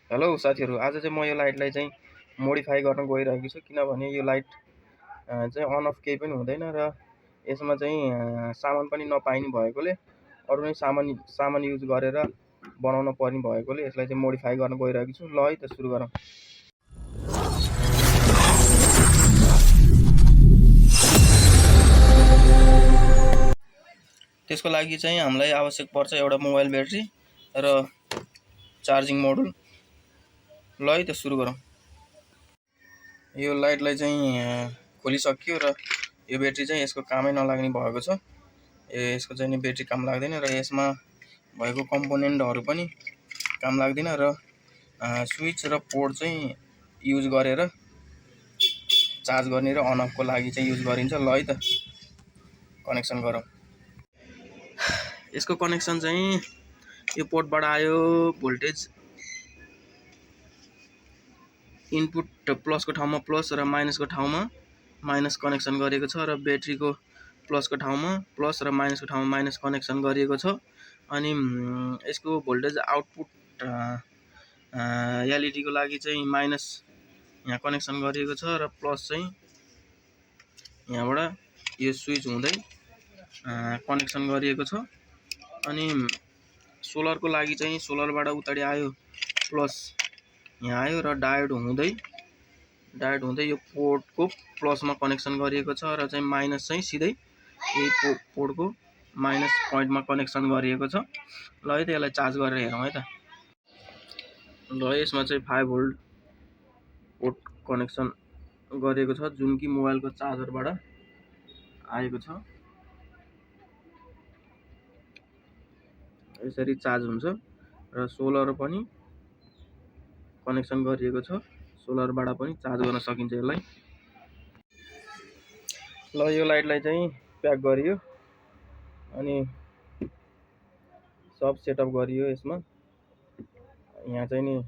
Hello साथीहरू, आज चाहिँ म यो लाइटलाई चाहिँ मोडिफाई गर्न गइरहेको छु किनभने यो लाइट चाहिँ अन अफ केही पनि हुँदैन र यसमा चाहिँ सामान पनि नपाइने भएकोले अरू नै सामान युज गरेर बनाउन पर्ने भएकोले यसलाई चाहिँ मोडिफाई गर्न गइरहेको छु। ल है त सुरु गरौँ। त्यसको लागि चाहिँ हामीलाई आवश्यक पर्छ एउटा मोबाइल ब्याट्री र चार्जिङ मोडुल। ल है त सुरु गरौँ। यो लाइटलाई चाहिँ खोलिसक्यो र यो ब्याट्री चाहिँ यसको कामै नलाग्ने भएको छ। यसको चाहिँ नि ब्याट्री काम लाग्दैन र यसमा भएको कम्पोनेन्टहरू पनि काम लाग्दैन र स्विच र पोर्ट चाहिँ युज गरेर चार्ज गर्ने र अन अफको लागि चाहिँ युज गरिन्छ। ल है त कनेक्सन गरौँ। यसको कनेक्सन चाहिँ यो पोर्टबाट आयो, भोल्टेज इनपुट प्लसको ठाउँमा प्लस र माइनसको ठाउँमा माइनस कनेक्सन गरिएको छ र ब्याट्रीको प्लसको ठाउँमा प्लस र माइनसको ठाउँमा माइनस कनेक्सन गरिएको छ। अनि यसको भोल्टेज आउटपुट एलइडीको लागि चाहिँ माइनस यहाँ कनेक्सन गरिएको छ र प्लस चाहिँ यहाँबाट यो स्विच हुँदै कनेक्सन गरिएको छ। अनि सोलरको लागि चाहिँ सोलरबाट उताडि आयो, प्लस यहाँ आयो र डायोड हुँदै यो पोर्टको प्लसमा कनेक्सन गरिएको छ र चाहिँ माइनस चाहिँ सिधै यही पोर्टको माइनस पोइन्टमा कनेक्सन गरिएको छ। ल है त यसलाई चार्ज गरेर हेरौँ है त। ल यसमा चाहिँ 5 भोल्ट पोर्ट कनेक्सन गरिएको छ जुन कि मोबाइलको चार्जरबाट आएको छ। यसरी चार्ज हुन्छ र सोलर पनि कनेक्सन गरिएको छ, सोलरबाट पनि चार्ज गर्न सकिन्छ यसलाई। ल यो लाइटलाई चाहिँ प्याक गरियो अनि सब सेटअप गरियो। यसमा यहाँ चाहिँ नि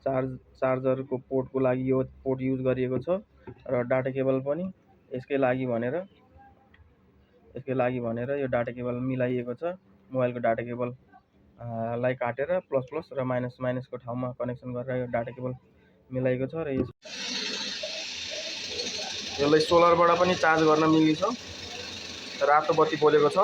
चार्जरको पोर्टको लागि यो पोर्ट युज गरिएको छ र डाटा केबल पनि यसकै लागि भनेर यो डाटा केबल मिलाइएको छ। मोबाइलको डाटा केबल लाई काटेर प्लस प्लस र माइनस माइनसको ठाउँमा कनेक्सन गरेर यो डाटा केबल मिलाइएको छ र यसलाई सोलरबाट पनि चार्ज गर्न मिल्छ। रातो बत्ती बोलेको छ।